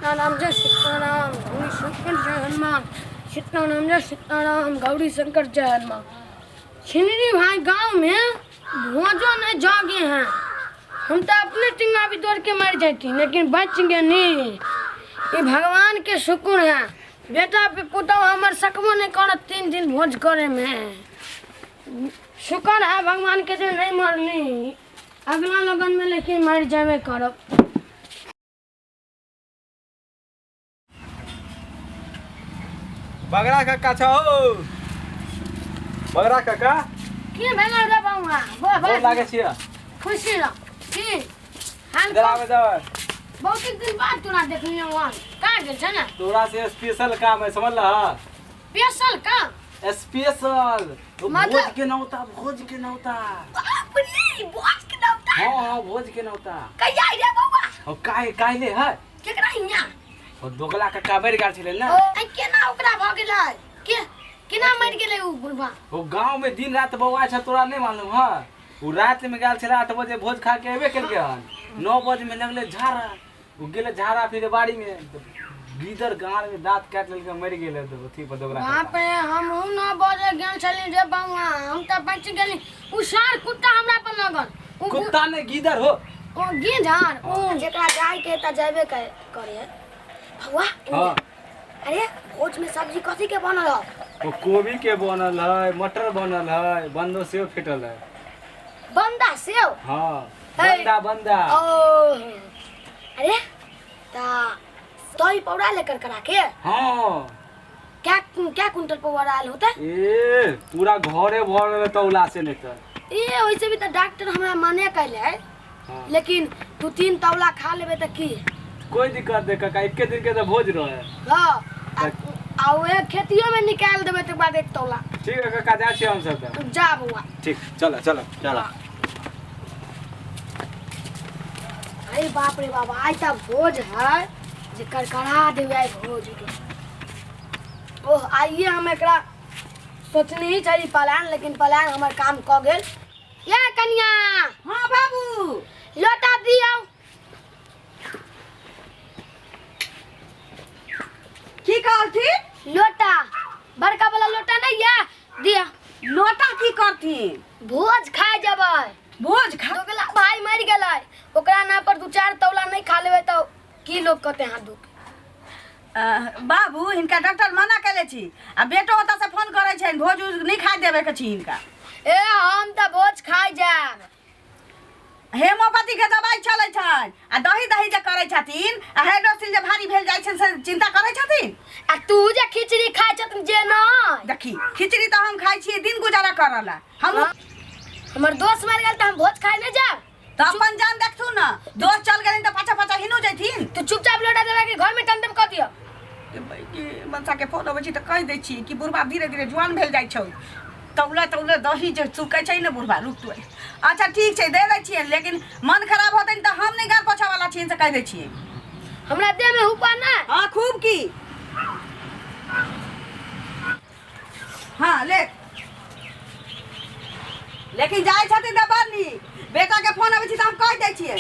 सीताराम, जय सीताराम, गौरी शंकर जय हनुमान। सीताराम जय सीताराम, गौरी शंकर जय हनुमान। छिनरी भाई गांव में भोजो नहीं जागे हैं। हम तो अपने टिंगा भी दौड़ के मर जाती, लेकिन बच गए नहीं। ये भगवान के शुक्र है। बेटा पे पुतहु हमर सकबो नहीं करत 3 दिन भोज करे में। शुक्र है भगवान के जे नहीं मरनी। अगला लगन में लेकिन मर जाबे करब। बगरा काका छौ, बगरा काका। की भेलौ रे बौआ? बोल। गोर लागै छियै। खुशी रह। की हाल? इधर आबै जाओ। बहुत दिन बाद तोरा देखलियौ हन। कहाँ गेल छ ने? तोरा से स्पेशल काम है, समझलह? स्पेशल काम? स्पेशल। मतलब? भोज के नौता, भोज के नौता। बाप रे, भोज के नौता? हाँ हाँ, भोज के नौता। कहिया रे बौआ? ओ काहे काहिले है। केकरा हियाँ? ओ दोगला काका मरि गेल छलै ने। ओ आई केना ओकरा भऽ गेलै? के केना मरि गेलै उ बुढ़बा? ओ गांव में दिन रात बौआ छै, तोरा नहीं मालूम है। ओ रात में गेल छलै 8 बजे, भोज खा के अयबे केलकै हन। 9 बजे में लगलै झाड़ा। ओ गेलै झाड़ा फिरे बाड़ी में, तऽ गीदड़ गाड़ में दांत काटि लेलकै, मरि गेलै। तऽ अथी पर दोगला बाप काका। रे, हमहूँ 9 बजे गेल छली रे बौआ, हम तऽ बचि गेली। उ सार कुत्ता हमरा पर लगल। उ कुत्ता नहीं, गीदड़ हो। ओ गिधर ओ जेकरा जाय के त जाबे करे भगवा। हाँ। अरे भोज में सब्जी कथी के बनल है? ओ कोबी के बनल है, मटर बनल है, बंदो सेव फेटल है। बंदा सेव? हाँ। है। बंदा बंदा। ओ अरे ता दही पौड़ा लेकर करा के? हाँ। क्या क्या कुंटल पौड़ा आयल होते? ए पूरा घरे भर रहल तौला से नहीं तो। ए वैसे भी तो डॉक्टर हमरा मने कैले है। हाँ। लेकिन तू 3 तौला खा लेबे त की? कोई दिक्कत नहीं काका, एके दिन के तो भोज रहे। हाँ, आ ओहे खेतियो में निकाल देबे त बाद 1 तौला। ठीक है काका, जा छी हम सब त। जा बौआ। ठीक, चलो चलो चलो। अरे बाप रे बाबा, आइ त भोज है जे करकरा देबे आइ भोज के। ओह आइए हम एकरा सोचनी ही छली पलान, लेकिन पलान हमर काम क गेल। ये कनिया। हाँ बाबू। लोटा दियौ। की कहलथिन? लोटा, बड़का वाला लोटा नहीं है, दिया। लोटा की करथिन? भोज खाए जबै। भोज खा? दोगला भाई मरि गेलै, ओकरा नाम पर 2-4 तौला नहीं खा लेबै तो की लोग कहते हाथ धो के? बाबू हिनका डॉक्टर मना केले छी, आ बेटो ओतऽ से फोन करै छनि, भोज उज नहीं खाए देबे के छी हिनका। ए हम तऽ भोज खाइ जायब। हेमोपैथी के दवाई चलै छनि, आ दही दही जे करै छथिन, आ हाइड्रोसिल जे भारी भेल जाइ छनि से चिंता करै छथिन। आ तू जे खिचड़ी खाइ छथिन जे नहि? देखी खिचड़ी तऽ हम खाइ छियै दिन गुजारा करऽ ला। हम हमर दोस्त मरि गेल तऽ हम भोज खाइ नहि जायब? तऽ अपन जान देखथु न, दोस्त चल गेलनि तऽ पाछा पाछा हिनू जैथिन। तू चुपचाप लौटा देबे कि घर में टमटम कऽ दियौ? मनसा के फोन अबै छै तऽ कहि दै छियै कि बुढ़बा धीरे धीरे जुआन भेल जाइ छौ, तौले तौले दही जे सुकै छै ने बुढ़बा। रुक तू। अच्छा ठीक छै, दे दै छियै, लेकिन मन खराब होतनि तऽ हम नहि गाल पोछऽ वाला छियनि से कहि दै छियै। हमरा देह में हुपा ना? हाँ खूब की। हाँ ले, लेकिन जाइ छथिन तऽ बड़ नीक। बेटा के फोन अबै छै तऽ हम कहि दै छियै।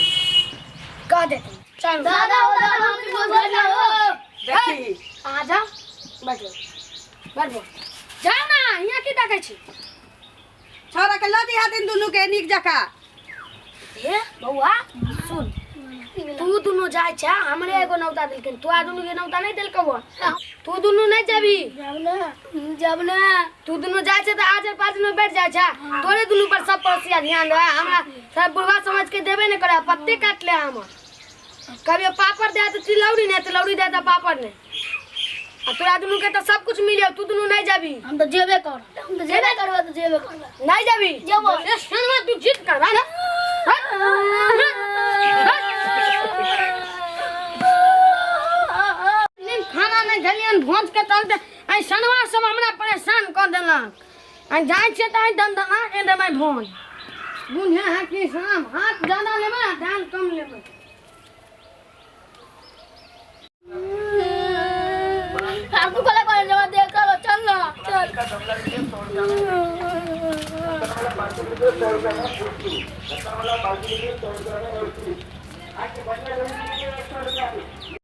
कह देते। चल दादा ओ दादा, हम भोज खाओ। देखी आ जाओ, बैठो बैठो, जाओ ना, यहाँ की ताकै छी? छौड़ा के लऽ दिहाथिन दुनू के नीक जकाँ। ए बौआ सुन, तू दुनू जाइ छै, हमरे एगो नौता देलखिन, तू आ दुनू के नौता नहीं देलकौ हन। तू दुनू नहीं जेबही? जब ना, जब ना। तू दुनू जाइ छै तऽ आजर पाँच में बैठ जाइ छै। तोरे दुनू पर सब पड़ोसिया ध्यान दे, हमरा सब बुढ़वा समझ के देबे नहीं करे, पत्ते काट ले हमर। कभी पापड़ दे तऽ तिलौरी नहीं, तिलौरी दे तऽ पापड़ नहीं। आ तोरा दुनू के तऽ सब कुछ मिले, तू दुनू नहीं जेबही। हम तऽ जेबे करब, हम तऽ जेबे करबै, तऽ जेबे करबै। नहीं जेबही? जेबो। ए सुन, तू जिद कर ना। दिन खाना नहीं खेलियन भोज के चलते, आई सनवा सब हमरा परेशान कऽ देलक। आई जाइ छियै तऽ आई दनदना के देबै भोज। बुझे है कि शाम हाथ ज्यादा लेबै आ दाल कम लेबै। आपको कला कॉलेज जमा दे चलो चल ना चल।